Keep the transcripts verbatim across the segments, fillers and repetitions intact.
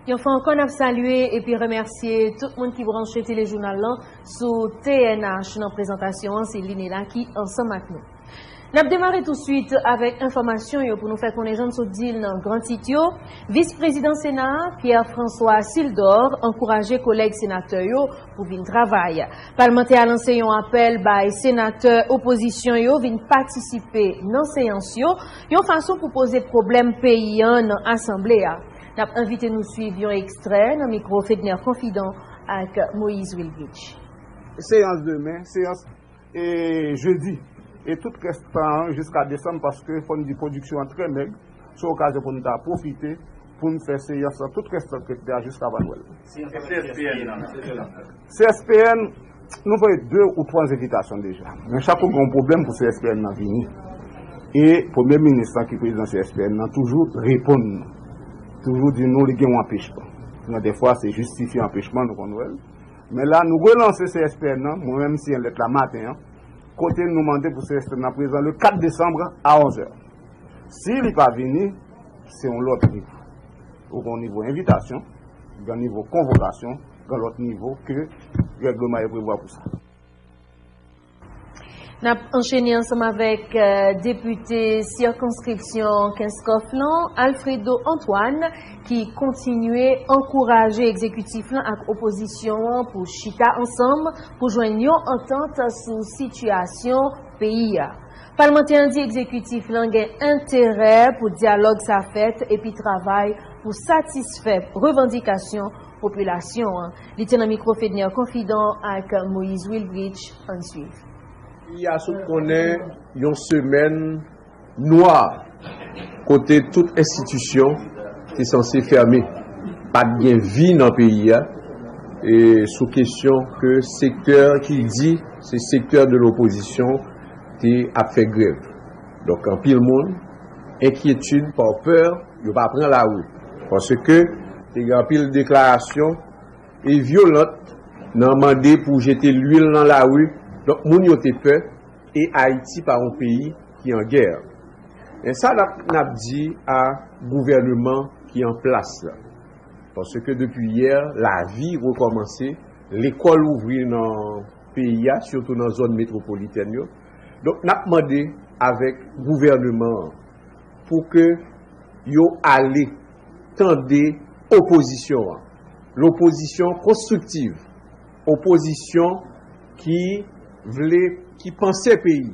Yon fwa ankò, n ap salye epi remèsye tout moun ki branche telejounal lan sou T N H. Nan prezantasyon an, se Linela ki ansanm ak nou. N ap demare touswit avèk enfòmasyon yo pou nou fè konnen jan n sot di l nan gran tit yo. Vis prezidan Sena a, Pierre François Sildor, ankouraje kolèg senatè yo pou vin travay. Palmantè a lanse yon apèl bay senatè opozisyon yo vin patisipe nan seyans yo, yon fason pou poze pwoblèm peyi an nan asanble a. N ap envite nou swiv yon ekstrè nan mikwo Fedner Confident ak Moïse Wilbridge. Seyans demen, seyans e jedi, e tout rès tan an jiska desanm, paske fò n di pwodiksyon an trè mèg, se okazyon pou n ta pwofite pou n fè seyans lan tout rès tan ki rete a jiska va Nwèl. C S P N, nou voye de ou twa envitasyon deja. Men chak ou gen yon pwoblèm pou C S P N nan vini. E premye minis lan ki prezidan C S P N nan toujou reponn nou. Toujou di nou li gen yon anpechman. Nan defwa se jistifye anpechman, nou konn wè l. Men la, nou relanse C S P N nan, mwen menm siyen lèt la maten an, kote nou mande pou C S P N nan prezan le kat desanm a onz è. Si li pa vini, se yon lòt nivo. Ou gen yon nivo envitasyon, gen nivo konvokasyon, gen lòt nivo ke règleman yo prevwa pou sa. N ap anchene ansanm avèk, euh, depite sirkonskripsyon Kenskòf lan, Alfredo Antoine, ki kontinye ankouraje egzekitif lan ak opozisyon an pou chita ansanm pou jwenn yon antant sou sitiyasyon peyi a. Palmantè an di egzekitif lan gen enterè pou dyalòg sa fèt epi travay pou satisfè revandikasyon popilasyon an. Li te nan mikwo Fedner Confident ak Moïse Wilbridge. Ann swiv. Peyi a sot konnen yon semèn nwa kote tout enstitisyon te sanse fèmen. Pa t gen vi nan peyi a, e sou kesyon ke sektè ki di se sektè de lopozisyon te ap fè grèv. Donk, anpil moun, enkyetid, pa pè, yo pa pran lari. Paske te gen anpil deklarasyon e vyolant nan mande pou jete lwil nan lari. Donk, moun yo te pè, e Ayiti pa yon peyi ki an gè. Men sa n ap, n ap di a gouvèneman ki an plas la. Paske depi yè, lavi rekòmanse, lekòl ouvri nan peyi a, sitou nan zòn metwopolitèn yo. Donk, n ap mande avèk gouvèneman an pou ke yo ale tande opozisyon an. Lopozisyon konstriktiv, opozisyon ki vle, ki panse peyi,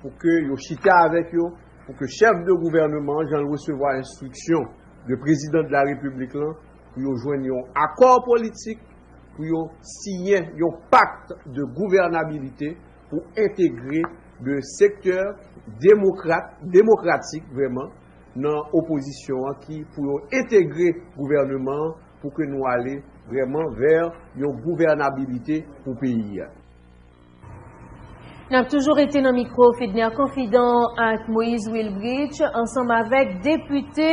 pou ke yo chita avèk yo, pou ke chèf de gouvèneman an, jan l resevwa enstriksyon de prezidan de la repiblik lan, pou yo jwenn yon akò politik, pou yo siyen yon pakt de gouvènabilite pou entegre de sektè demokrat, demokratik vrèman, nan opozisyon an ki pou yo entegre gouvèneman an pou ke nou ale vrèman vè yon gouvènabilite pou peyi a. N ap toujou rete nan mikwo Fedner Confident ak Moïse Wilbridge ansanm avèk depite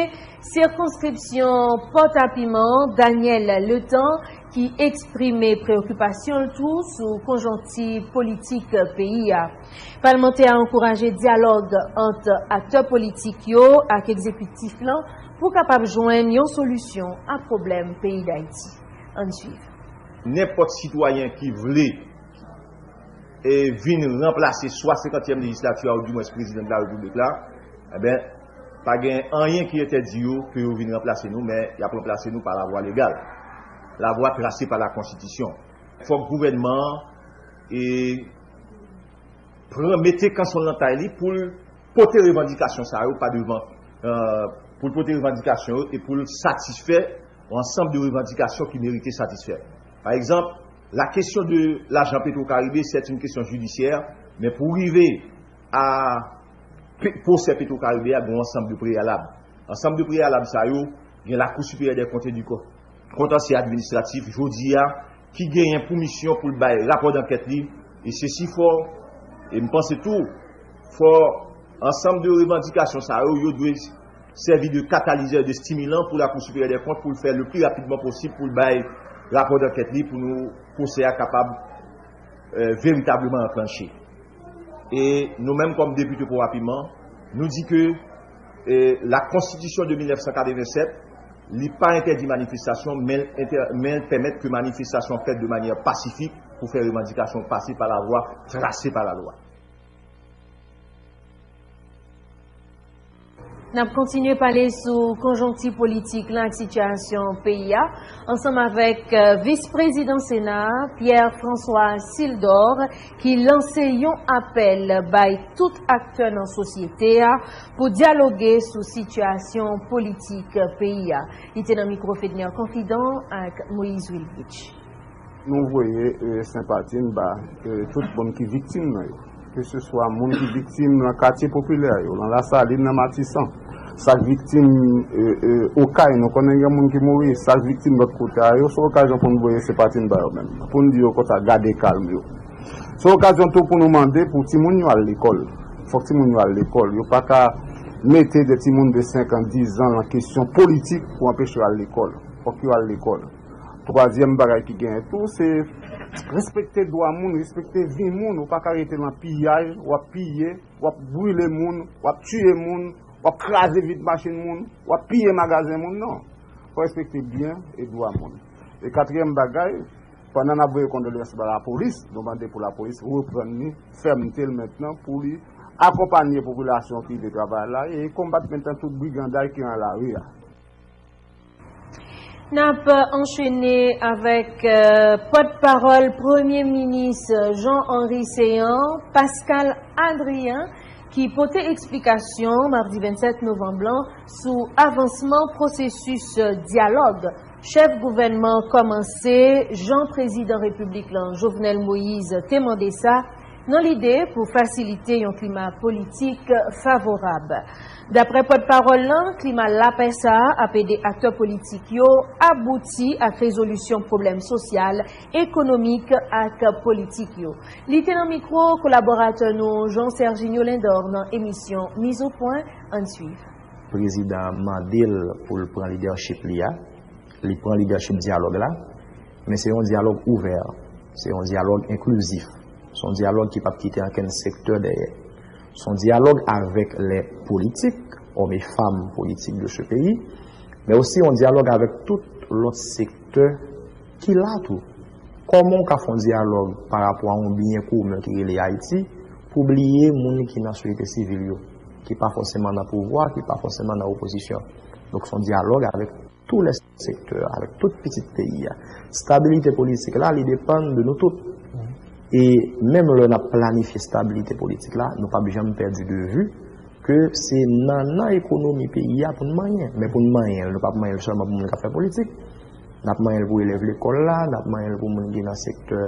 sirkonskripsyon Pòtapiman, Daniel Letan, ki eksprime preyokipasyon l tou sou konjonkti politik peyi a. Palmantè a ankouraje dyalòg ant aktè politik yo ak egzekitif lan pou kapab jwenn yon solisyon a pwoblèm peyi Dayiti. Ann swiv. Nenpòt sitwayen ki vle e vin ranplase swa senkantyèm lejislati a, oudimwens prezidan de la repiblik la, enben, pa gen anyen ki entèdi yo ke yo vin ranplase nou, men y ap ranplase nou pa lavwa legal, lavwa trase pa lakonstitisyon. Fòk gouvènman an e pran, mete kanson l nan tay li pou l pote revandikasyon sa yo pa devan, euh, pou l pote revandikasyon yo e pou l satisfè yon ansanm de revandikasyon ki merite satisfè. Pa egzanp, la kesyon de lajan Petwokaribe, c'est une question judiciaire, men pou rive a pe-, pwosè Petwokaribe a, gen yon ansanm de preyalab. Ansanm de preyalab sa yo, gen Lakou Siperyè dè Kont e di Ko-, Kontansye Administratif, jodi a, ki genyen pou misyon pou l bay rapò dankèt li, e se si fò, e m panse tou, fò ansanm de revandikasyon sa yo, yo dwe sèvi de katalizè, de stimilan pou Lakou Siperyè dè Kont, pou l fè le pli rapidman posib pou l bay rapò dankèt li, pou nou, pwosè a kapab, euh, veritableman anklanche. E nou menm kòm depite Pòtapiman, nou di ke, euh, la konstitisyon de mil nèf san katrevennsèt, Li pa entèdi manifestasyon, men l entè-, men l pèmèt ke manifestasyon fèt de manyè pasifik pou fè revandikasyon pase pa lavwa, trase pa lalwa. N ap kontinye pale sou konjonkti politik lan ak sitiyasyon peyi a, ansanm avèk, euh, vis prezidan Sena a, Pierre François Sildor, ki lanse yon apèl bay tout aktè nan sosyete a pou dyaloge sou sitiyasyon politik peyi a. Li te nan mikwo Fedner Confident ak Moïse Wilbrich. Nou voye, euh, senpati n ba, euh, tout moun ki viktim nan yo. Keseswa moun ki viktim nan katye popilè yo, nan Lasalin, nan Matisan, sa k viktim, euh, euh, Okay, nou konnen gen moun ki mouri, sa k viktim lòt kote a yo, se okazyon pou n voye senpati n ba yo menm. Pou n di yo konsa, gade kalm yo. Se okazyon tou pou nou mande pou timoun yo al lekòl. Fòk timoun yo al lekòl. Yo pa ka mete de timoun de senk an, diz an lan kesyon politik pou anpeche yo al lekòl. Fòk yo al lekòl. Twazyèm bagay ki genyen tou, se respekte dwa moun, respekte vi moun. Ou pa ka rete lan piyaj, w ap piye, w ap brile moun, w ap tiye moun, w ap kraze vit machin moun, w ap piye magazen moun, non. Fò respekte byen e dwa moun. E katriyèm bagay, pandan n ap voye kondoleyans ba lapolis, nou mande pou lapolis reprann li, fèmte l mentnan pou li akonpanye popilasyon ki vle travay la e konbat mentnan tout briganday ki nan lari a. N ap anchene avèk, euh, pòtpawòl Premye Minis Jean Henry Céant, Pascal Adrien, ki pote eksplikasyon madi vennsèt novanm lan sou avansman pwosesis dyalòg chèf gouvènman kòmanse jan prezidan repiblik lan Jovenel Moïse te mande sa nan lide pou fasilite yon klima politik favorab. Daprè pòtpawòl lan, klima lapè sa a ap ede aktè politik yo abouti ak rezolisyon pwoblèm sosyal, ekonomik ak politik yo. Li te nan mikwo kolaboratè nou Jean Serginio Lindor nan emisyon Miz o Pwen. Ann swiv. Prezidan an mande l pou l pran lidèchip li a, li pran lidèchip dyalòg la, men se yon dyalòg ouvè, se yon dyalòg enklizif, se yon dyalòg ki p ap kite ankenn sektè dèyè. Se yon dyalòg avèk lè politik, òm e fanm politik de se peyi, men osi yon dyalòg avèk tout lòt sektè ki la tou. Kòman w ka fè yon dyalòg pa rapò a yon byen komen ki rele Ayiti pou bliye moun ki nan sosyete sivil yo, ki pa fòseman nan pouvwa, ki pa fòseman nan opozisyon? Donk se yon dyalòg avèk tou lè sektè, avèk tout pitit peyi a. Stabilite politik la, li depann de nou tout. E menm lè n ap planifye stabilite politik la, nou p ap janm pèdi de vi ke se nannan ekonomi peyi a pou n manyen. Men pou n manyen l, nou p ap manyen l sèlman pou moun k ap fè politik. N ap manyen l pou elèv lekòl la, n ap manyen l pou moun ki nan sektè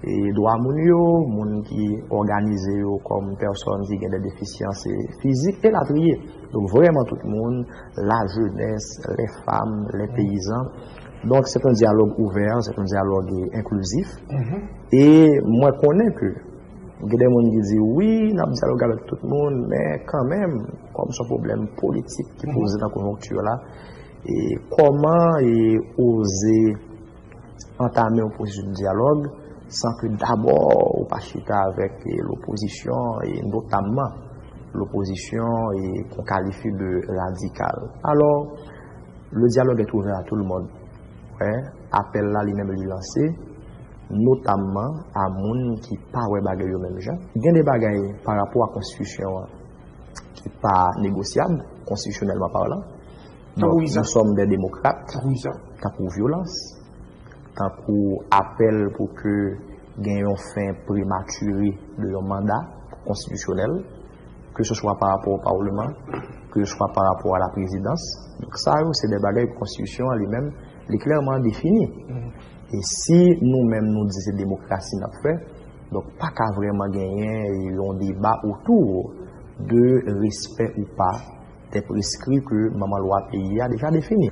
e dwa moun yo, moun ki òganize yo kòm pèsòn ki gen de defisyans e fizik, elatriye. Donk vrèman tout moun, la jeunesse, les femmes, les paysans. Donc c'est un dialogue ouvert, c'est un dialogue inclusif. E mwen konnen ke gen de moun ki di wi, n ap dyaloge avèk tout moun, men kanmenm, kòm se yon pwoblèm politik ki poze nan konjonkti la, e kòman e oze antame yon pwosesis de dyalòg san ke dabò ou pa chita avèk e lopozisyon, e notamman lopozisyon e ke w kalifye de radikal. Alò, le dialogue est ouvert à tout le monde. Wè, apèl la li menm li lanse, notamman a moun ki pa wè bagay yo menm jan. Gen de bagay pa rapò a konstitisyon an ki pa negosyab, konstitisyonèlman palan. Donk, nous sommes des démocrates, tankou vyolans, tankou apèl pou ke gen yon fen prematire de yon manda konstitisyonèl, ke se swa pa rapò o pawleman, ke se swa pa rapò a la prezidans. Donk, sa yo, se de bagay ke konstitisyon an li menm, li klèman defini. E si nou menm nou di se demokrasi n ap fè, donk pa ka vrèman genyen yon deba otou de respè ou pa de preskri ke manman lwa peyi a deja defini.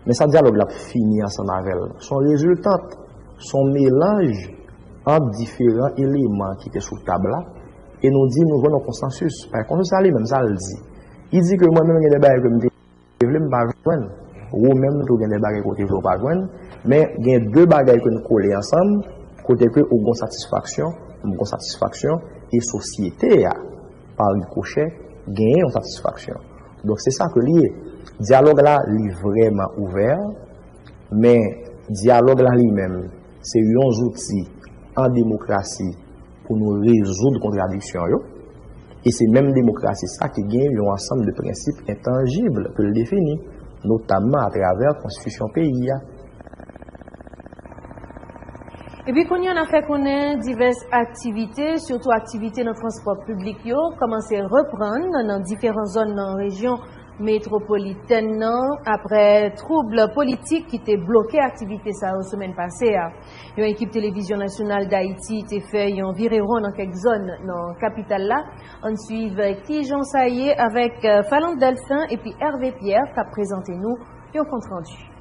Men sa dyalòg la ap fini ansanm avè l, se yon reziltant, se yon melanj ant diferan eleman ki te sou tab la, e nou di nou jwenn yon konsansis. Paske konsansis la li menm, sa l di? Li di ke mwen menm gen de bagay ke m te vle m pa jwenn. Ou menm tou gen de bagay ke w te vle w pa jwenn. Men gen de bagay ke n kole ansanm, kote ke ou gen yon satisfaksyon, m gen yon satisfaksyon, e sosyete a, pa ricochè, genyen yon satisfaksyon. Donk se sa ke l ye. Dyalòg la, li vrèman ouvè, men dyalòg la li menm, se yon zouti an demokrasi pou nou rezoud kontradiksyon yo. E se menm demokrasi sa ki gen yon ansanm de prensip entanjib ke l defini, notamman atravè konstitisyon peyi a. Epi kounye a, n ap fè konnen divès aktivite, sitou aktivite nan transpò piblik yo, kòmanse reprann nan diferan zòn nan rejyon metwopolitèn nan, aprè twoub politik ki te bloke aktivite sa yo semèn pase a. Yon ekip Televizyon Nasyonal Dayiti te fè yon virewon nan kèk zòn nan kapital la. Ann swiv kijan sa ye avèk, euh, Falande Delphin epi Hervé Pierre k ap prezante nou yon kontrandi.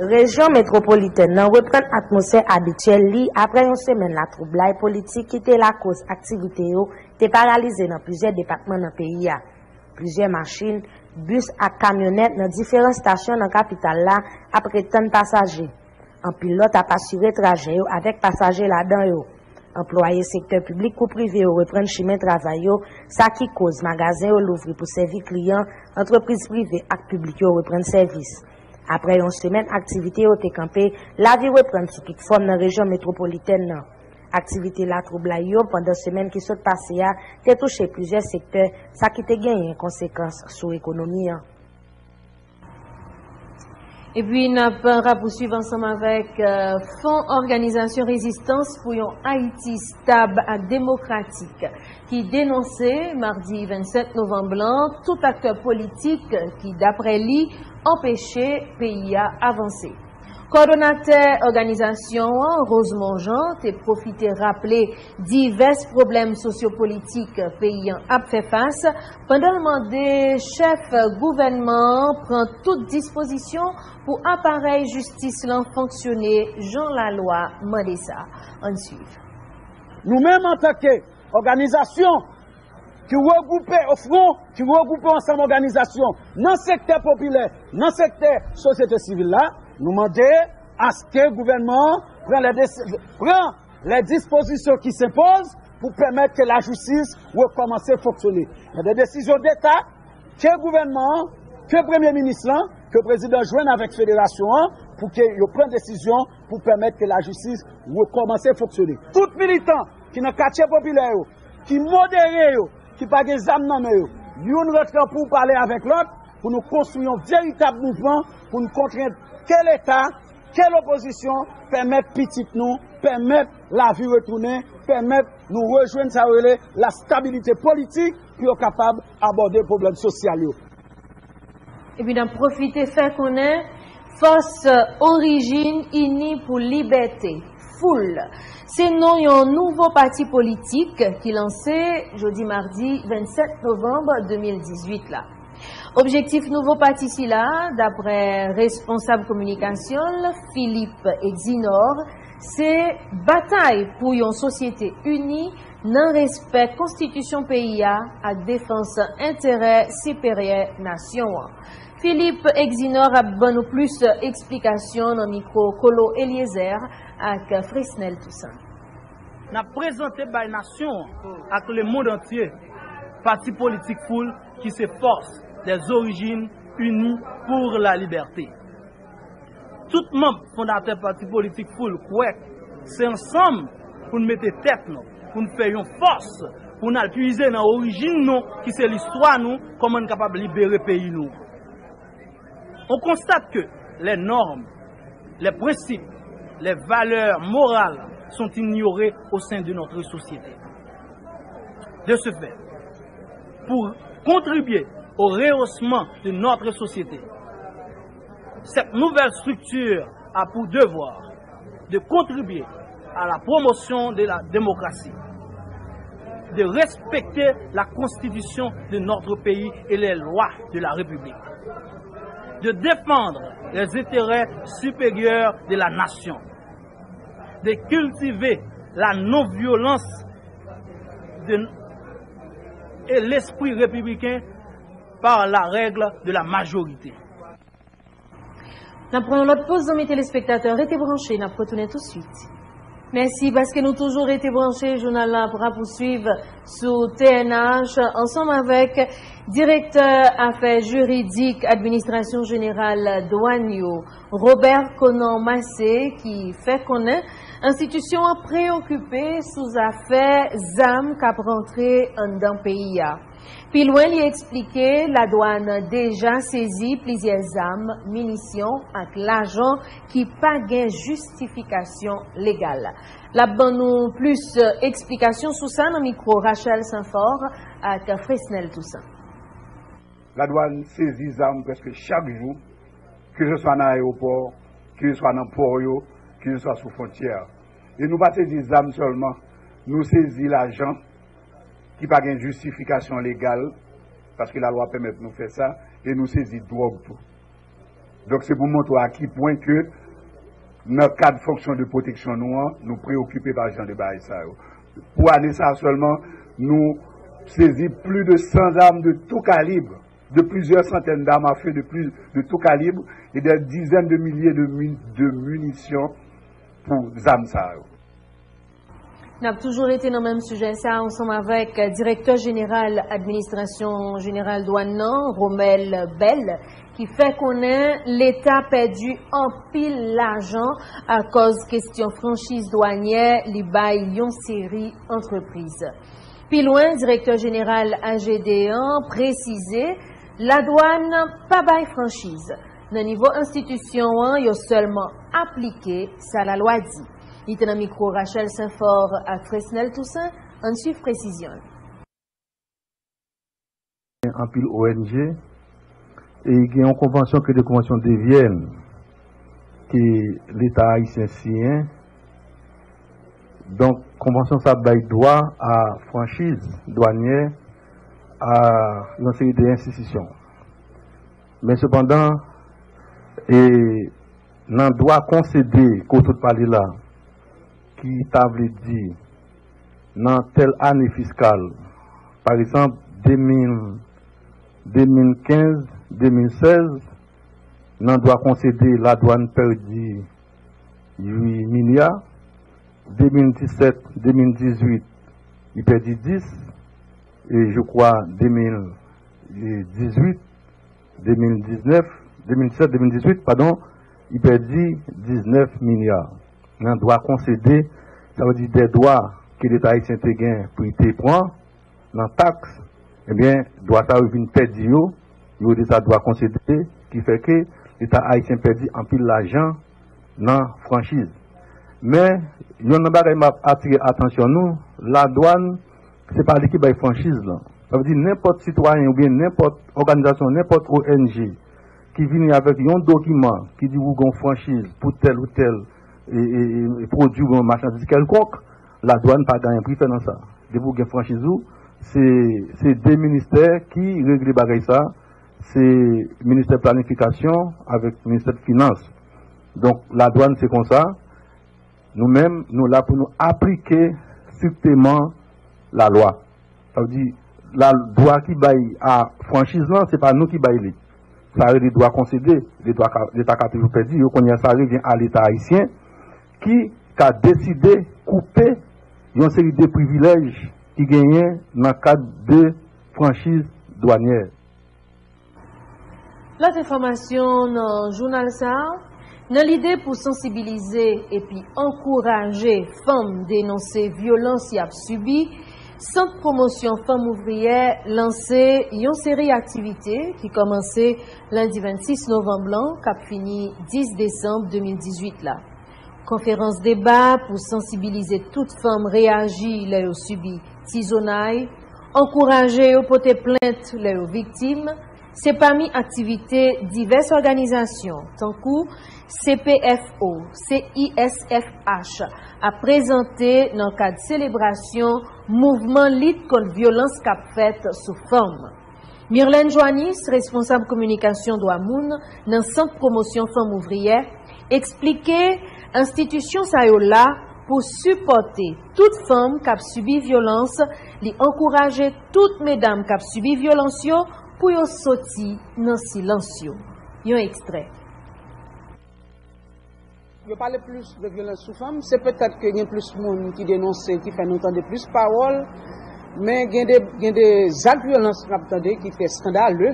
Rejyon metwopolitèn nan reprann atmosfè abityèl li aprè yon semèn latwoublay politik ki te lakoz aktivite yo te paralize nan plizyè depatman nan peyi a. Plizyè machin, bis ak kamyonèt nan diferan estasyon nan kapital la ap ret tann pasaje. Anpil lòt ap asire trajè yo avèk pasaje ladan yo. Anplwaye sektè piblik kou prive yo reprann chimen travay yo, sa ki koz magazen yo louvri pou sèvi kliyan, antrepriz prive ak piblik yo reprann sèvis. Aprè yon semèn aktivite yo te kanpe, lavi reprann sou tout fòm nan rejyon metwopolitèn nan. Aktivite latwoublay yo pandan semèn ki sot pase a te touche plizyè sektè, sa ki te genyen konsekans sou ekonomi an. Epi n ap rapousuiv ansanm avèk, euh, Fon Òganizasyon Rezistans pou yon Ayiti stab ak demokratik, ki denonse madi vennsenk novanm lan tout aktè politik ki, daprè li, anpeche peyi a avanse. Kòdonatè òganizasyon an, Rosemond Jean, te pwofite raple divès pwoblèm sosyopolitik peyi an ap fè fas, pandan l mande chèf gouvènman an pran tout dispozisyon pou aparèy jistis lan fonksyone jan lalwa mande sa. Ann swiv. Nou menm, antanke òganizasyon ki regwoupe o fwon, ki regwoupe ansanm òganizasyon nan sektè popilè, nan sektè sosyete sivil la, nou mande aske gouvènman an pran lè desi-, pran lè dispozisyon ki senpoz pou pèmèt ke lajistis rekòmanse fonksyone. Gen de desizyon deta ke gouvènman an, ke premye minis lan, ke prezidan jwenn avèk federasyon an, pou ke yo pran desizyon pou pèmèt ke lajistis rekòmanse fonksyone. Tout militan ki nan katye popilè yo, ki modere yo, ki pa gen zam nan men yo, youn rantre an pou pale avèk lòt, pou nou konstwi yon veritab mouvman, pou nou kontre ke Leta, ke lopozisyon, pèmèt pitit nou, pèmèt lavi retounen, pèmèt nou rejwenn sa yo rele lastabilite politik, pou yo kapab abòde pwoblèm sosyal yo. Epi n ap pwofite fè konnen fòs Orijin Ini pou Libète, foul, se non yon nouvo pati politik ki lanse jodi madi vennsenk novanm de mil dizuit la. Objektif nouvo pati sila, daprè responsab kominikasyon l, Philippe Exinor, se batay pou yon sosyete ini nan respè konstitisyon peyi a ak defans enterè siperyè nasyon an. Philippe Exinor ap ban nou plis eksplikasyon nan mikwo Colo Eliezer ak Fresnel Toussaint. N ap prezante bay nasyon an ak lemonn antye pati politik foul ki se Force des Origines Unies pour la Liberté. Tout manm fondatè pati politik foul kwè se ansanm pou n mete tèt nou, pou n fè yon fòs, pou n al puize nan orijin nou, ki se listwa nou, kòman n kapab libere peyi nou. On constate que les normes, les principes, les valeurs morales sont ignorées au sein de notre société. De ce fait, pour contribuer au rehaussement de notre société, cette nouvelle structure a pour devoir de contribuer à la promotion de la démocratie, de respecter la constitution de notre pays et les lois de la République, de défendre les intérêts supérieurs de la nation, de cultiver la non-violence de, et l'esprit républicain par la règle de la majorité. N ap pran yon lòt poz, zanmi telespektatè, rete branche, n ap retounen tousuit. Mèsi paske nou toujou rete branche. Jounal la ap rapousuiv sou T N H ansanm avèk direktè afè jiridik Administrasyon Jeneral Dwàn yo, Robert Conan Massé, ki fè konnen enstitisyon an preyokipe sou zafè zam k ap rantre anndan peyi a. Pi lwen, li eksplike ladwàn deja sezi plizyè zam, minisyon ak lajan ki pa gen jistifikasyon legal. L ap ban nou plis, eh, eksplikasyon sou sa nan mikwo Rachel Saint-Fort ak Fresnel Toussaint. Ladwàn sezi zam prèske chak jou, keseswa nan ayewopò, keseswa nan pò yo, keseswa sou fwontyè. E nou pa sezi zam sèlman, nou sezi lajan ki pa gen jistifikasyon legal, paske lalwa pèmèt nou fè sa, e nou sezi dwòg tou. Donk, se pou montre w a ki pwen ke nan kad fonksyon de pwoteksyon nou an, nou preyokipe pa jan de bagay sa yo. Pou ane sa a sèlman, nou sezi plis de san zam de tou kalib, de plizyè santèn dam a fe de plis de tou kalib e dè dizèn de milye de, mi- de minisyon pou zam sa yo. N ap toujou rete nan menm sijè sa a ansanm avèk direktè jeneral Administrasyon Jeneral Dwàn nan, Romel Bell, ki fè konnen Leta pèdi anpil lajan akòz kesyon franchiz dwanyè li bay yon seri antrepriz. Pi lwen, direktè jeneral A G D an presize ladwàn pa bay franchiz. Nan nivo enstitisyon an, yo sèlman aplike sa lalwa di. Li te nan mikwo Rachel Saint-Fort ak Fresnel Toussaint, ann swiv presizyon l. Gen anpil O N G e gen yon konvansyon ki rele konvansyon de Vyèn ke Leta ayisyen siyen. Donk, konvansyon sa bay dwa a franchiz dwanyè a yon seri de enstitisyon. Men sepandan, e nan dwa konsede ke w sot pale la, ki ta vle di nan tèl ane fiskal, pa egzanp, de mil, de mil kenz, de mil sèz, nan dwa konsede, ladwàn pèdi uit milya, de mil disèt, de mil dizuit, li pèdi dis, e je crois de mil dizuit, de mil diznèf, de mil disèt, de mil dizuit, padon, li pèdi diznèf milya. Nan dwa konsede, sa vle di de dwa ke Leta ayisyen te gen pou li te pran nan taks, ebyen, dwa sa yo vin pèdi yo, yo rele sa dwa konsede, ki fè ke Leta ayisyen pèdi anpil lajan nan franchiz. Men, yonn nan bagay m ap atire atansyon nou, ladwàn, se pa li ki bay franchiz lan. Sa vle di nenpòt sitwayen oubyen nenpòt òganizasyon, nenpòt O N G ki vini avèk yon dokiman ki di ou gen yon franchiz pou tèl ou tèl e, e, e, e pwodui oubyen yon machandiz kèlkonk, ladwàn pa gen anyen pou l fè nan sa. Depi w gen franchiz ou, se, se de ministè ki regle bagay sa, se ministè planifikasyon avèk ministè finans. Donk, ladwàn se konsa, nou menm, nou la pou nou aplike strikteman lalwa. Sa vle di, la, dwa ki bay a franchiz lan, se pa nou ki bay li. Sa rele dwa konsede, Leta ka, Leta ka toujou pèdi, yo kounye a sa revyen a Leta ayisyen, ki ka deside koupe yon seri de privilèj ki genyen nan kad de franchiz dwanyè. Lòt enfòmasyon nan jounal sa a, nan lide pou sansibilize epi ankouraje fanm denonse vyolans y ap sibi, Sant Pwomosyon Fanm Ouvriyè lanse yon seri aktivite ki kòmanse lendi vennsis novanm lan, k ap fini dis desanm de mil dizuit la. Konferans deba pou sansibilize tout fanm reyaji lè yo sibi tizonay, ankouraje yo pote plent lè yo viktim, se pami aktivite divès òganizasyon, tankou C P F O, C I S F H, ap prezante nan kad selebrasyon mouvman lit kont vyolans k ap fèt sou fanm. Mirlène Joannis, responsab kominikasyon dwa moun nan Sant Pwomosyon Fanm Ouvriyè, eksplike enstitisyon sa yo la pou sipòte tout fanm k ap sibi vyolans, li ankouraje tout medam k ap sibi vyolans yo pou yo soti nan silans yo. Yon ekstrè. Yo pale plis de vyolans sou fanm, se petèt ke gen plis moun ki denonse, ki fè nou tande plis pawòl, men gen de, gen de zak vyolans n ap tande ki trè eskandale,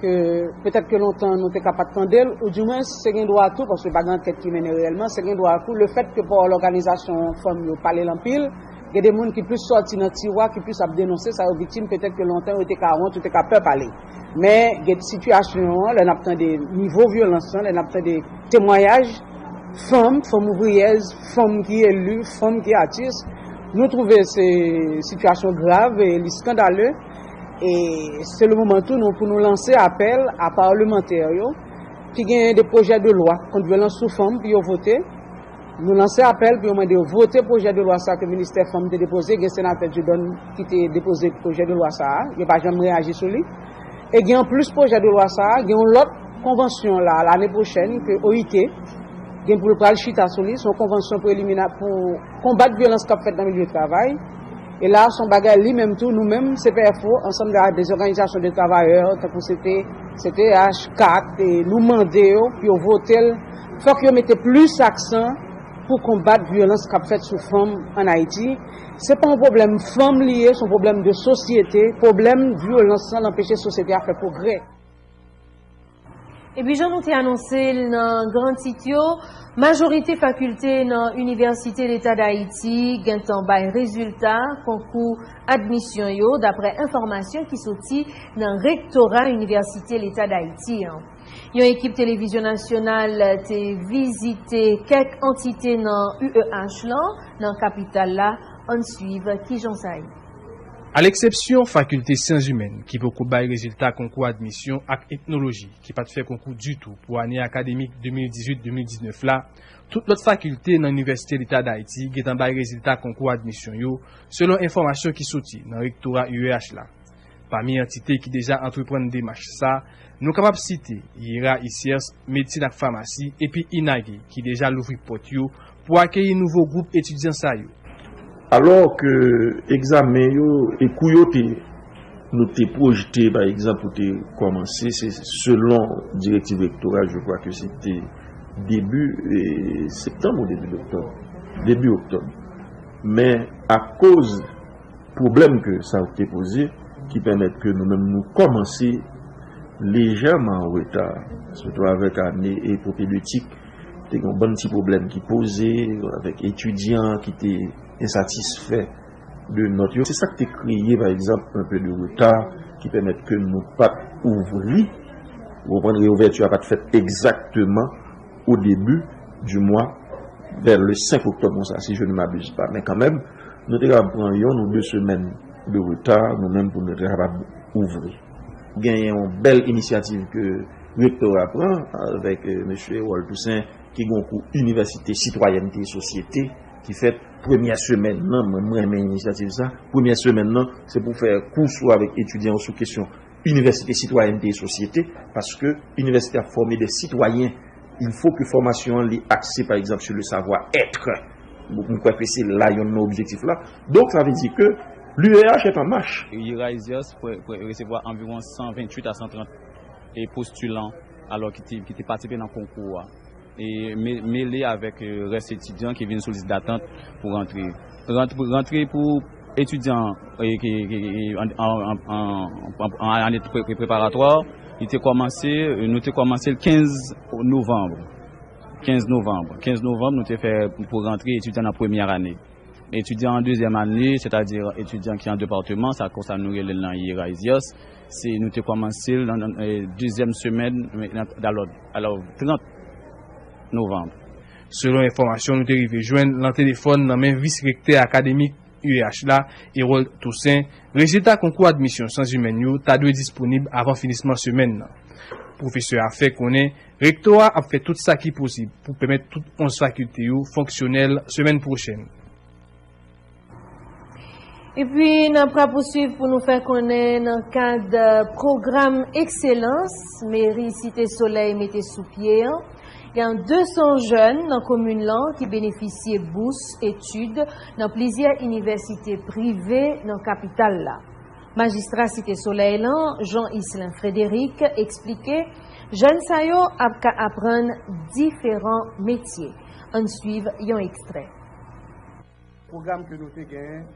ke petèt ke lontan nou te ka pa t tande l, oudimwens se gen dwa tou, paske pa gen ankèt ki mennen reyèlman, se gen dwa tou, lefèt ke pawòl òganizasyon fanm yo pale l anpil, gen de moun ki plis sòti nan tiwa, ki plis ap denonse sa yo viktim, petèt ke lontan yo te ka wont, yo te ka pè pale. Men gen sitiyasyon an, lè n ap tande nivo vyolans lan, lè n ap tande temwayaj, fanm, fanm ouvriyèz, fanm ki eli, fanm ki atis, nou twouve se sitiyasyon grav e li eskandale. E se le moman tou nou, pou nou lanse apèl a palmantè yo ki genyen de pwojè de lwa kont vyolans sou fanm pou yo vote. Nou lanse apèl pou yo mande yo vote pwojè de lwa sa ke ministè fanm te depoze, gen senatè Dieudonne ki te depoze pwojè de lwa sa a, yo pa janm reyaji sou li. E gen anplis pwojè de lwa sa a, gen yon lòt konvansyon la, lane pwochèn, ke O I T gen pou l pral chita sou li, se yon konvansyon prelimina pou konbat vyolans k ap fèt nan milye travay. E la, se yon bagay li menm tou, nou menm, C P F O, ansanm de, de zòganizasyon de travayè, tankou C T, C T H, kat, e nou mande yo pou yo vote l. Fòk yo mete plis aksan pou konbat vyolans k ap fèt sou fanm ann Ayiti. Se pa yon pwoblèm fanm li ye, se yon pwoblèm de sosyete. Pwoblèm vyolans lan anpeche sosyete a fè pwogrè. Epi jan nou te anonse l nan gran tit yo, majorite fakilte nan Inivèsite Leta d Ayiti gentan bay rezilta konkou admisyon yo, daprè enfòmasyon ki soti nan rektora Inivèsite Leta d Ayiti an. Yon ekip televizyon nasyonal te vizite kèk antite nan U E H lan, nan kapital la. Ann swiv kijan sa ye. A leksepsyon fakilte syans imèn ki poko bay rezilta konkou admisyon ak etnoloji ki pa t fè konkou ditou pou ane akademik de mil dizuit de mil diznèf la, tout lòt fakilte nan Inivèsite Leta d Ayiti gentan bay rezilta konkou admisyon yo, selon enfòmasyon ki soti nan rektora U E H la. Pami antite ki deja antreprann demach sa, nou kapab site IERA ICERS, Medsin ak Famasi, epi INAGE, ki deja louvri pòt yo pou akeyi nouvo gwoup etidyan sa yo. Alò ke egzamen yo e kou yo te, nou te pwojte, pa egzanp, pou te kòmanse, se selon direktiv rektoral, je crois que c'était début, eh, septembre ou début octobre? Début octobre. Men akoz pwoblèm ke sa yo te poze, ki pèmèt ke nou menm nou kòmanse lejèman an reta, sitou avèk ane e pwopedeutik, te gen yon bann ti pwoblèm ki poze, avèk etidyan ki te ensatisfè de nòt yo. Se sa ki te kreye, pa egzanp, un peu de retard, ki pèmèt ke nou pa t ouvri, ou konprann, reouvèti a pa t fèt egzakteman au début du mois, vers le cinq octobre, konsa, si je ne m'abuse pas. Men kanmenm, nou te kapab pran yon ou de semèn de reta, nou menm, pou nou te kapab ouvri. Genyen yon bèl inisyativ ke rektora pran avèk, eh, mesye Erol Toussaint, ki gen yon kou Inivèsite Sitwayènte e Sosyete, ki fèt premyè semèn nan, mwen, mwen renmen inisyativ sa. Premyè semèn nan, se pou fè kou sou avèk etidyan yo sou kesyon Inivèsite Sitwayènte e Sosyete, paske inivèsite ap fòme de sitwayen. Il faut que fòmasyon an li akse, pa egzanp, sur le savoir-être. Bon, mwen kwè ke se la yonn nan objektif la. Donk, sa vle di ke l'U E H est en marche. IERA ICERS resevwa anviwon san venntuit a san trant e postilan, alò ki te, ki te patisipe nan konkou a. E me-, mele avèk, eh, rès etidyan ki vin sou lis datant pou rantre. Rantre, rantre pou etidyan, eh, ki, ki, ki, an, an ane pre-, pre-, preparatwa, li te kòmanse, eh, nou te kòmanse l kenz novanm. Kenz novanm. Kenz novanm, nou te fè pou rantre etidyan nan premyè ane. Etidyan an dezyèm ane, sètadi etidyan ki an depatman, sa konsa nou rele l nan IERA ICERS, se nou te kòmanse l nan, nan, eh, dezyèm semèn, eh, nan, alò, alò, trant novanm. Selon enfòmasyon nou te rive jwenn nan telefòn nan men vis rektè akademik U E H la, Erol Toussaint, rezilta konkou admisyon syans imèn yo ta dwe disponib avan finisman semèn nan. Pwofesè a fè konnen rektora ap fè tout sa ki posib pou pèmèt tout onz fakilte yo fonksyonèl semèn pwochèn. Epi, n ap rapouswiv pou nou fè konnen nan kad, eh, pwogram Ekselans Meri Site Solèy mete sou pye an, gen de san jèn nan komin lan ki benefisye bous etid nan plizyè inivèsite prive nan kapital la. Majistra Site Solèy lan, Jean Islin Frédéric, eksplike jèn sa yo ap ka aprann diferan metye. Ann swiv yon ekstrè. Pwogram ke nou te genyen,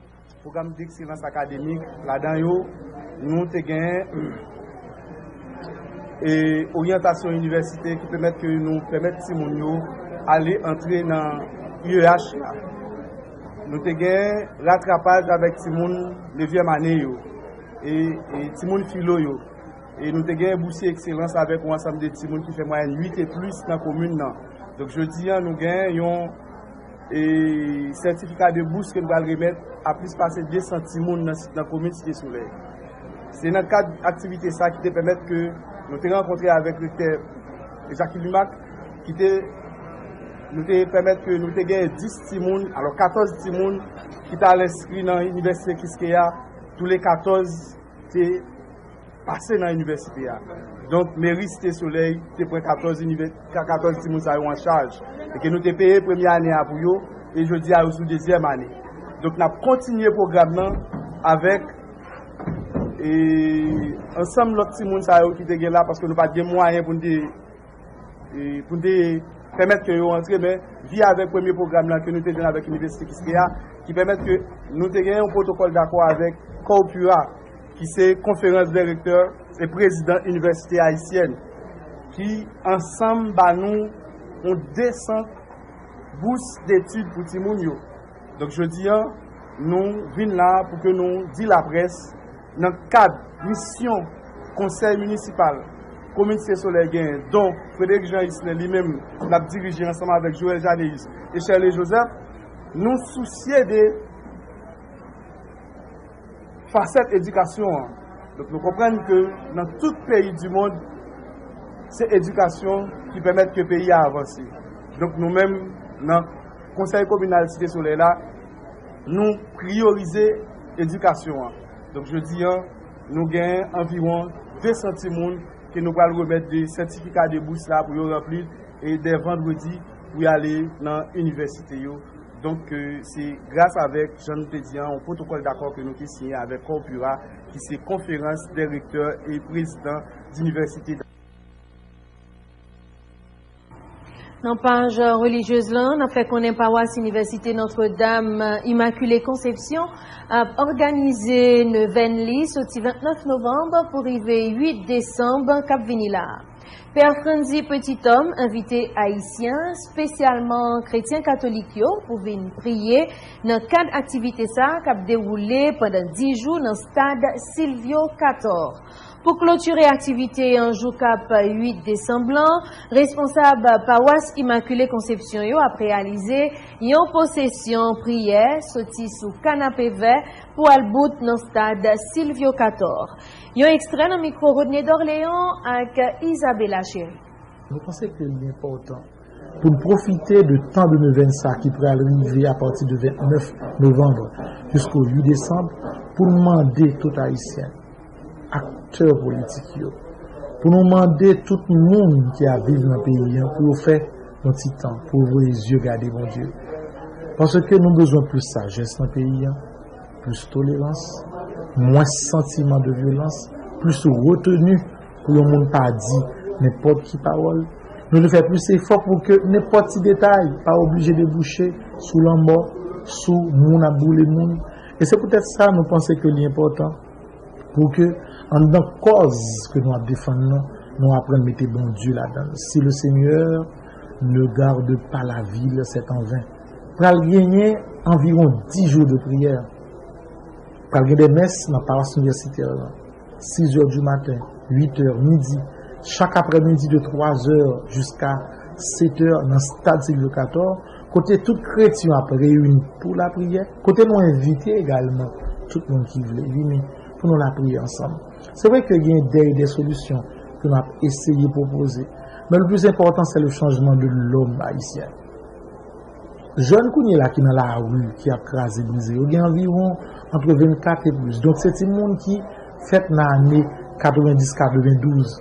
pwogram dekselans akademik, ladan yo, nou te genyen e oryantasyon inivèsite ki pèmèt ke nou pèmèt timoun yo ale antre nan U E H la. Nou te gen ratrapaj avèk timoun nevyèm ane yo e, e timoun filo yo. E nou te gen bousye ekselans avèk yon ansanm de timoun ki fè mwayèn uit e plis nan komin nan. Donk jodi a nou gen yon e sètifika de bous ke nou pral remèt a plis pase de san timoun nan, nan komin Site Solèy. Se nan kad aktivite sa ki te pèmèt ke nou te rankontre avèk rektè Jacques Lumac ki te nou te pèmèt ke nou te gen dis timoun, alò katòz timoun ki t al enskri nan inivèsite Kiskeya, tou le katòz te pase nan inivèsite a. Donk meri Site Solèy te pran katòz inivè- ka- katòz timoun sa yo an chaj e ke nou te peye premye ane a pou yo e jodi a yo sou dezyèm ane. Donk n ap kontinye pwogram nan avèk e ansanm lòt timoun sa yo ki te gen la paske nou pa t gen mwayen pou n te e, pou n te pèmèt ke yo antre, men vi avèk premye pwogram lan ke nou te jwenn avèk Inivèsite Kiskeya, ki pèmèt ke nou te gen yon pwotokòl dakò avèk COUPUA, ki se Konferans dè Rektè e Prezidan Inivèsite Ayisyèn, ki ansanm ba nou yon de san bous detid pou timoun yo. Donk jodi a, nou vin la pou ke nou di laprès nan kad misyon konsèy minisipal komin Site Solèy genyen, don Frédéric Jean Islin li menm l ap dirije ansanm avèk Joël Janéus e Sherley Joseph, nou sousye de fasèt edikasyon an. Donk nou konprann ke nan tout peyi di mond, se edikasyon ki pèmèt ke peyi a avanse. Donk nou menm nan konsèy kominal Site Solèy la, nou priyorize edikasyon an. Donk jodi a, nou gen anviwon de san timoun ke nou pral remèt de sètifika de bous la pou yo ranpli e dè vandredi pou y ale nan inivèsite yo. Donk se gras avèk, jan nou te di an, yon pwotokòl dakò ke nou te siyen avèk COUPUA, ki se Konferans dè Rektè e Prezidan d'Inivèsite. Nan paj relijyez lan, n ap fè konnen pawas Inivèsite Notre Dame Immaculée Conception ap òganize nevèn li soti vennèf novanm pou rive uit desanm k ap vini la a. Pè Frandy Petit-Homme envite Ayisyen, espesyalman kretyen katolik yo, pou vin priye nan kad aktivite sa a k ap dewoule pandan dis jou nan stad Sylvio Cator. Pou klotire aktivite an jou k ap uit desanm lan, responsab pawas Immaculée Conception yo ap reyalize yon pwosesyon priyè soti sou Kanape Vè pou al bout nan stad Sylvio Cator. Yon ekstrè nan mikwo Rodney Dorléans ak Isabella Chéry. Nou panse ke li enpòtan pou n pwofite de tan de nevèn sa ki pral rive apati de vennèf novanm jiska uit desanm pou n mande tout Ayisyen, aktè politik yo, pou nou mande tout moun ki ap viv nan peyi an pou yo fè yon ti tan, pou yo voye zye gade Bondye. Paske nou bezwen plis sajès nan peyi an, plis tolerans, mwens santiman de vyolans, plis reteni pou yon moun pa di nenpòt ki pawòl. Nou dwe fè plis efò pou ke nenpòt ti detay pa oblije debouche sou lanmò, sou moun ap boule moun. E se poutèt sa nou panse ke li enpòtan pou ke anndan kòz ke nou ap defann nan, nou aprann mete Bondye ladan l. Si le Seigneur ne garde pas la ville, c'est en vain. Pral genyen anviwon dis jou de priyè. Pral gen de mès nan pawas inivèsitè lan, sis è di maten, uit è, midi, chak aprèmidi de twa è jiska sèt è nan stad Sylvio Cator, kote tout kretyen ap reyini pou lapriyè, kote nou envite egalman tout moun ki vle vini pou nou lapriyè ansanm. Se vre ke gen de, de solisyon ke nou ap eseye pwopoze, men le plis enpòtan se le chanjman de lòm ayisyen. Jèn kounye la ki nan lari, ki ap kraze brize, yo gen anviwon antre vennkat e plis. Donk se timoun ki fèt nan ane katrevendis katrevendouz,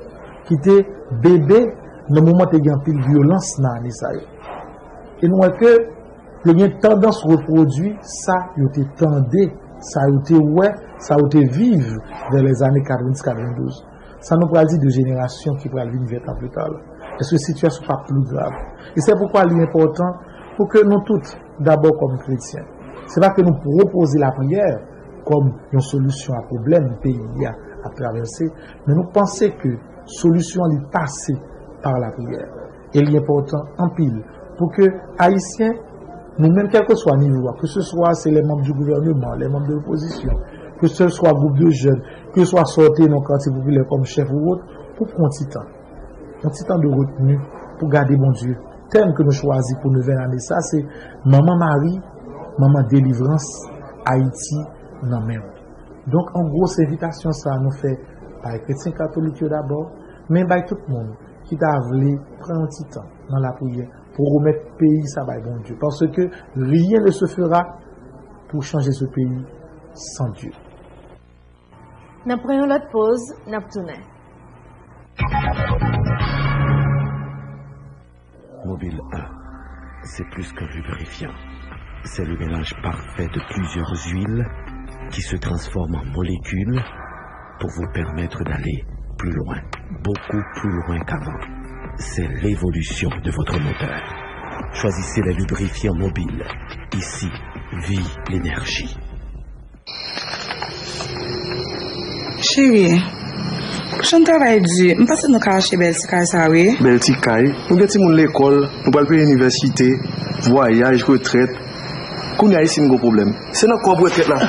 ki te bebe nan moman te gen anpil vyolans nan ane sa yo. E nou wè ke yo gen tandans repwodui sa yo te tande Sa yo te wè, sa yo te viv dans les années quatre-vingt-dix quatre-vingt-douze. Sa nou pral di de jenerasyon ki pral vin ven tan pli ta la? Èske sitiyasyon p ap pli grav? E se poukwa li enpòtan pou ke nou tout, dabò kòm kretyen, se pa ke nou pwopoze lapriyè kòm yon solisyon a pwoblèm peyi a ap travèse, men nou panse ke solisyon an li pase pa lapriyè. E li enpòtan anpil pou ke Ayisyen, nou menm, kèlkeswa nivo a, ke se swa se les membres du gouvernement, les membres de l'opposition, ke se swa gwoup de jèn, ke se swa sòti nan katye popilè kòm chèf ou wòt, pou pran ti tan, yon ti tan de retni pou gade Bondye. Tèm ke nou chwazi pou nouvèl ane sa, se Manman Mari, Manman Delivrans, Ayiti nan men w. Donk, an gwo, se envitasyon sa a nou fè bay kretyen katolik yo dabò, men bay tout moun ki ta vle pran yon ti tan nan lapriyè pou remèt peyi sa bay Bondye. Paske rien ne se fera pour changer ce pays sans Dieu. N ap pran yon lòt poz, n ap tounen. Mobil un, c'est plus qu'un lubrifiant. C'est le mélange parfait de plusieurs huiles qui se transforment en molécules pour vous permettre d'aller plus loin, beaucoup plus loin qu'avant. C'est l'évolution de votre moteur. Choisissez les lubrifiants mobiles. Ici, vie l'énergie. Cheri, jan travay di, m panse nou ka achte bèl ti kay sa wi. Bèl ti kay? Nou gen timoun lekòl, nou pral peye inivèsite, vwayaj, retrèt. Kounye a isi m gen pwoblèm. Se nan kòb retrèt la.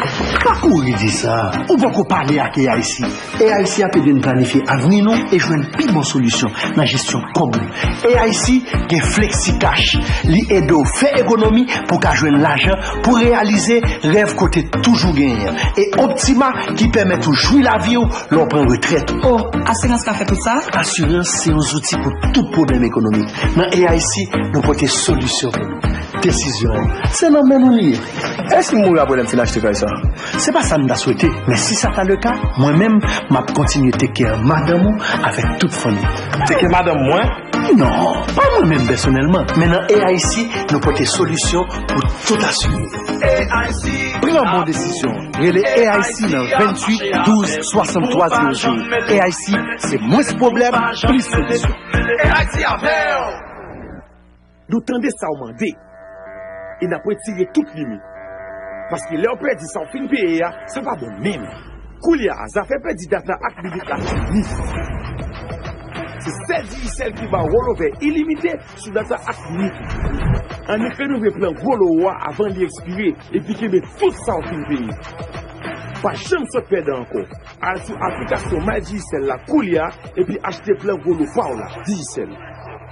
Pa kouri di sa. Ou poko pale ak A I C. A I C ap ede n planifye avni nou e jwenn pi bon solisyon nan jesyon kòb nou. A I C gen FlexiCash. Li ede w fè ekonomi pou w ka jwenn lajan pou w reyalize rèv kote toujou genyen an. E Optima ki pèmèt ou jwi lavi w lè w pran retrèt ou. O, asirans ka fè tout sa? Asirans se yon zouti pou tout pwoblèm ekonomik. Nan A I C, nou pote solisyon pou nou. Desizyon an, se nan men nou li ye. E si m mouri apre lè m fin achte kay sa? Se pa sa m ta swete, men si sa ta le ka, mwen menm, m ap kontinye take care madanm ou avèk tout fanmi. Take care madanm mwen? Non, pa mwen menm pèsonèlman, men nan A I C, nou pote solisyon pou tout asire. Pran bon desizyon. Rele A I C nan venntuit douz swasanntwa zewo zewo. A I C, se mwens pwoblèm, plis solisyon. A I C avè w! Nou tande sa w mande, e n ap retire tout limit. Paske lè w pèdi sa w fin peye a, sa pa bon menm. Koulye a, zafè pèdi data ak minit la fini. Se sèl Digicel ki ba w rollover ilimite sou data ak minit ou. Annik renove plan Glo a avan li ekspire, epi kenbe tout sa w fin peye. Pa janm sot pèdan ankò. Al sou aplikasyon My Digicel la koulye a epi achte plan Glo pa w la. Digicel.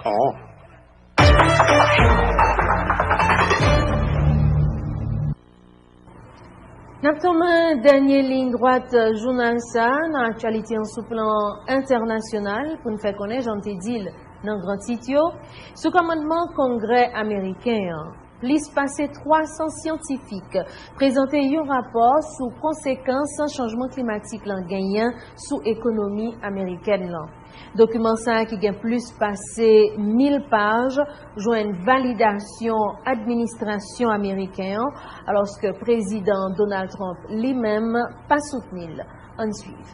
Oh. N ap tanmen dènye liy dwat jounal sa a nan aktyalite an sou plan entènasyonal pou n fè konnen, jan n te di l nan gran tit yo, sou kòmandman Kongrè ameriken an, plis pase twa san syantifik prezante yon rapò sou konsekans chanjman klimatik lan genyen sou ekonomi amerikèn lan. Dokiman sa a ki gen plis pase mil paj jwenn validasyon administrasyon ameriken an, alòske Prezidan Donald Trump li menm pa soutni l. Ann swiv.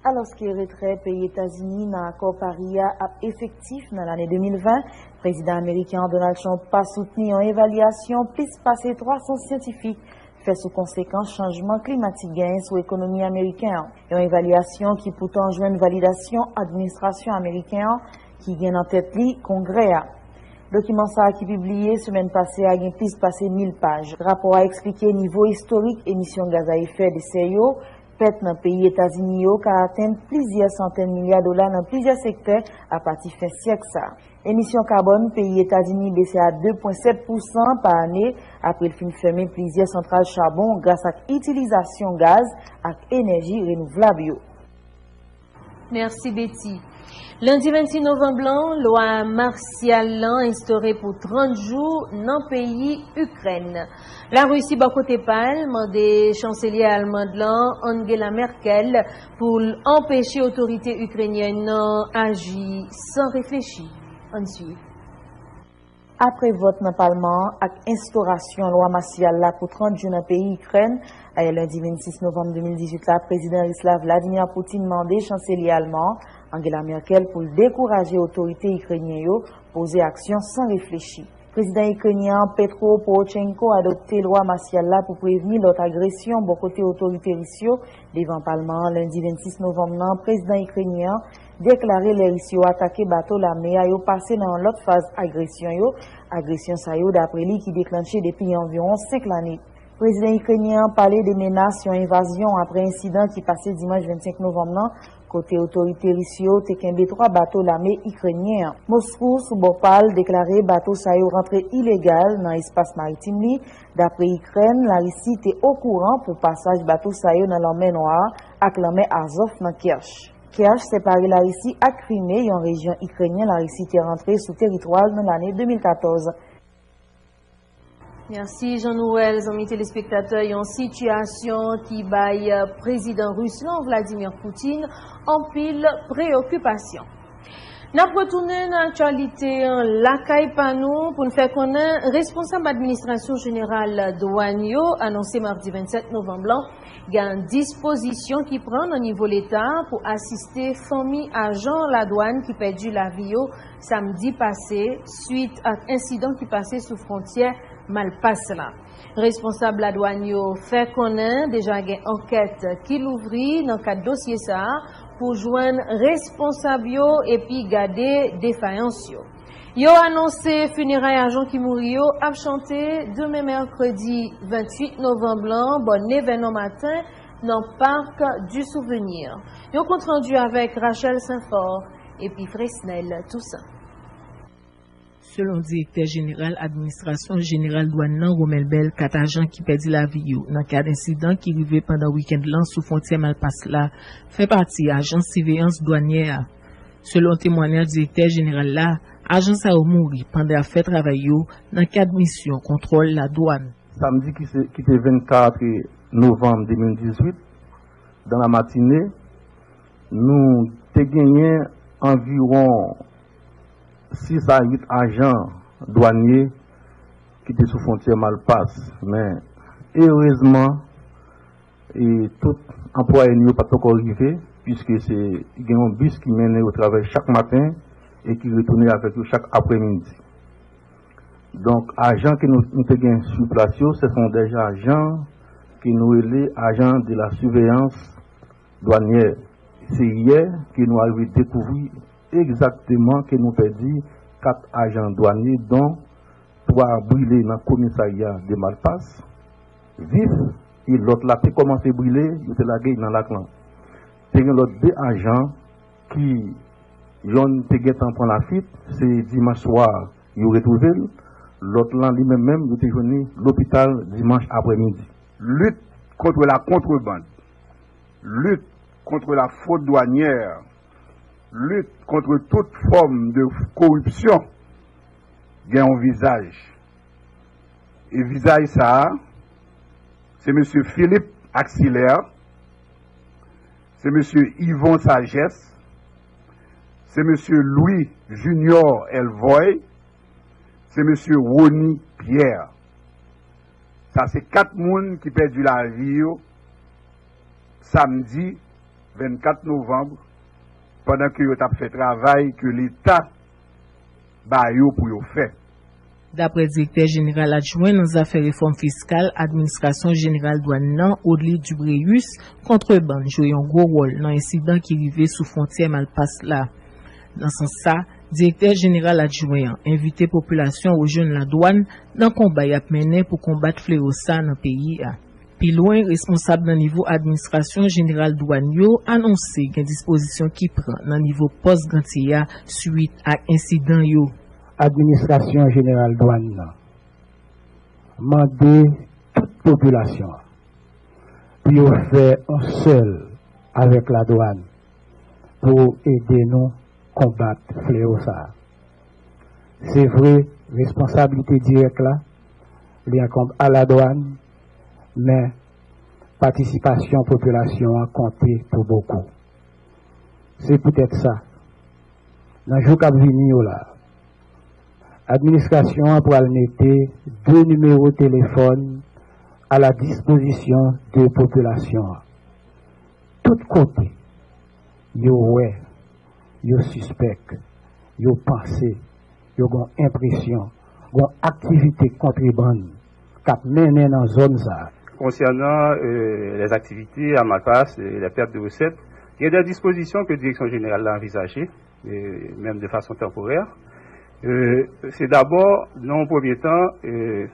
Alòske retrè peyi Etazini nan akò Pari a ap efektif nan lane de mil ven, Prezidan ameriken an Donald Trump pa soutni yon evalyasyon plis pase twa san syantifik fè sou konsekans chanjman klimatik genyen sou ekonomi ameriken an, yon evalyasyon ki poutan jwenn validasyon administrasyon ameriken an ki gen nan tèt li Kongrè a. Dokiman sa a ki pibliye semèn pase a gen plis pase mil paj. Rapò a eksplike nivo istorik emisyon gaz a efè de sè yo, pèt nan peyi Etazini yo ka atenn plizyè santèn milya dola nan plizyè sektè apati fen syèk sa a. Emisyon kabòn peyi Etazini bese a de pwen sèt pousan pa ane apre l fin fèmen plizyè santral chabon gras ak itilizasyon gaz ak enèji renouvlab yo. Mèsi Betty. Lendi vennsis novanm lan, lwa masyal lan enstore pou trant jou nan peyi Ikrèn. Larisi bò kote pa l mande chanselye almand lan Angela Merkel pou l anpeche otorite ikrenyèn nan aji san reflechi. Ann swiv. Apre vòt nan palman an ak enstorasyon lwa masyal la pou trant jou nan peyi Ikrèn, ayè lendi vennsis novanm de mil dizuit la, Prezidan Ris la, Vladimir Putin, mande chanselye alman an, Angela Merkel, pou l dekouraje otorite ikrenyen yo poze aksyon san reflechi. Prezidan ikrenyen an, Petro Poroshenko, adopte lwa masyal la pou prevni lòt agresyon bò kote otorite ris yo. Devan palman an, lendi vennsis novanm nan, prezidan ikrenyen an deklare lè ris yo atake bato lame a, yo pase nan yon lòt faz agresyon yo. Agresyon sa yo, dapre li, ki deklanche depi anviwon senk lane. Prezidan ikrenyen an pale de menas yon envazyon apre ensidan ki pase dimanch vennsenk novanm nan, kote otorite ris yo te kenbe twa bato lame ikrenyen an. Moskou, sou bò pa l, deklare bato sa yo rantre ilegal nan espas maritim li. Dapre Ikrèn, Larisi te okouran pou pasaj bato sa yo nan Lanmè Nwa a ak Lanmè Azòf nan Kerch. Kerch separe Larisi ak Krime, yon rejyon ikrenyen Larisi te rantre sou teritwa l nan lane de mil katòz. Mèsi, Jean Noël. Zanmi telespektatè, yon sitiyasyon ki bay, euh, prezidan ris lan, Vladimir Putin, anpil preyokipasyon. N ap retounen nan aktyalite an lakay pa nou pou n fè konnen responsab administrasyon jeneral dwàn yo anonse madi vennsèt novanm lan gen dispozisyon ki pran nan nivo Leta pou asiste fanmi ajan ladwàn ki pèdi lavi yo samdi pase, swit ak ensidan ki pase sou fwontyè Malpas la. Responsab ladwàn yo fè konnen deja gen ankèt ki louvri nan kad dosye sa a pou jwenn responsab yo epi gade defayans yo. Yo anonse fineray ajan ki mouri yo ap chante demen mèkredi venntuit novanm lan bò nevè nan maten nan Parc du Souvenir. Yon kontrandi avèk Rachel Saint-Fort epi Fresnel Toussaint. Selon direktè jeneral administrasyon jeneral dwàn nan, Romelbel, kat ajan ki pèdi lavi yo nan kad ensidan ki rive pandan wikenn lan sou fwontyè Malpas la fè pati ajans siveyans dwanyè a. Selon temwanyaj direktè jeneral la, ajan sa yo mouri pandan y ap fè travay yo nan kad misyon kontwòl ladwàn. Samdi ki se, ki te vennkat novanm de mil dizuit, dans la matinée, nou te genyen anviwon sis a uit ajan dwanye ki te sou fwontyè Malpas. Men, erezman, e tout anplwaye nou yo pa t poko rive, piske se gen yon bis ki mennen yo travay chak maten e ki retounen avèk yo chak aprèmidi. Donk, ajan ke nou, nou te gen sou plas yo, se son dè ajan ke nou rele ajan de la surveillance douanière. Se yè ke nou arive dekouvri egzakteman ke nou pèdi kat ajan dwanye, don twa brile nan komisarya de Malpas, vif, e lòt la te kòmanse brile, yo te lage nan lak lan. Te gen lòt de ajan ki yonn te gentan pran lafit, se dimanch swa yo retwouve l, lòt lan li menm menm yo te jwenn li lopital dimanch aprèmidi. Lutte contre la contrebande, lutte contre la fraude douanière, lutte contre toute forme de corruption gen yon vizaj. E vizaj sa a, se mesye Philippe Axillaire, se mesye Yvon Sagesse, se mesye Louis Junior Elvoy, se mesye Rony Pierre. Sa se kat moun ki pèdi lavi yo samdi vennkat novanm, pandan ke yo t ap fè travay ke Leta ba yo pou yo fè. Daprè direktè jeneral adjwen nan zafè refòm fiskal administrasyon jeneral dwàn nan, Audley Dubréus, kontrebann jwe yon gwo wòl nan ensidan ki rive sou fwontyè Malpas la. Nan sans sa, direktè jeneral adjwen an envite popilasyon rejwenn ladwàn nan konba y ap mennen pou konbat flewo sa nan peyi a. Pi lwen, responsab nan nivo administrasyon jeneral dwàn yo anonse gen dispozisyon ki pran nan nivo pòs Gantye a swit ak ensidan yo. Administrasyon jeneral dwàn nan mande tout popilasyon an pou yo fè yon sèl avèk ladwàn pou ede nou konbat flewo sa a. Se vre, responsablite dirèk la, li enkonbe a ladwàn, men patisipasyon popilasyon an konte pou bokou. Se poutèt sa, nan jou k ap vini yo la, Administrasyon an pral mete de nimewo telefòn a la dispozisyon de popilasyon an. Tout kote yo wè, yo sispèk, yo panse, yo gon enpresyon, gon aktivite kontrebann k ap mennen nan zòn sa a. Concernant euh, les activités à Malpas et les pertes de recettes, il y a des dispositions que la Direction générale a envisagées, euh, même de façon temporaire. Euh, c'est d'abord, dans un premier temps, euh,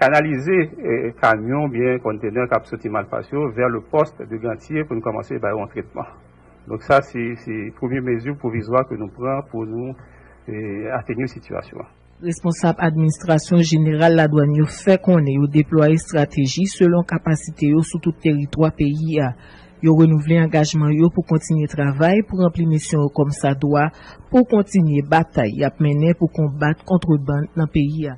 kanalize eh, kamyon byen kontènè k ap soti Malpas yo vè le poste de Gantye pou nou kòmanse bay yon tretman. Donk sa se se premye mezi pwovizwa ke nou pran pou nou eh, atenye sitiyasyon an. Responsab administrasyon jeneral ladwàn yo fè konnen yo deplwaye estrateji selon kapasite yo sou tout teritwa peyi a. Yo renouvle angajman yo pou kontinye travay pou ranpli misyon yo kòmsadwa, pou kontinye batay y ap mennen pou konbat kontrebann nan peyi a.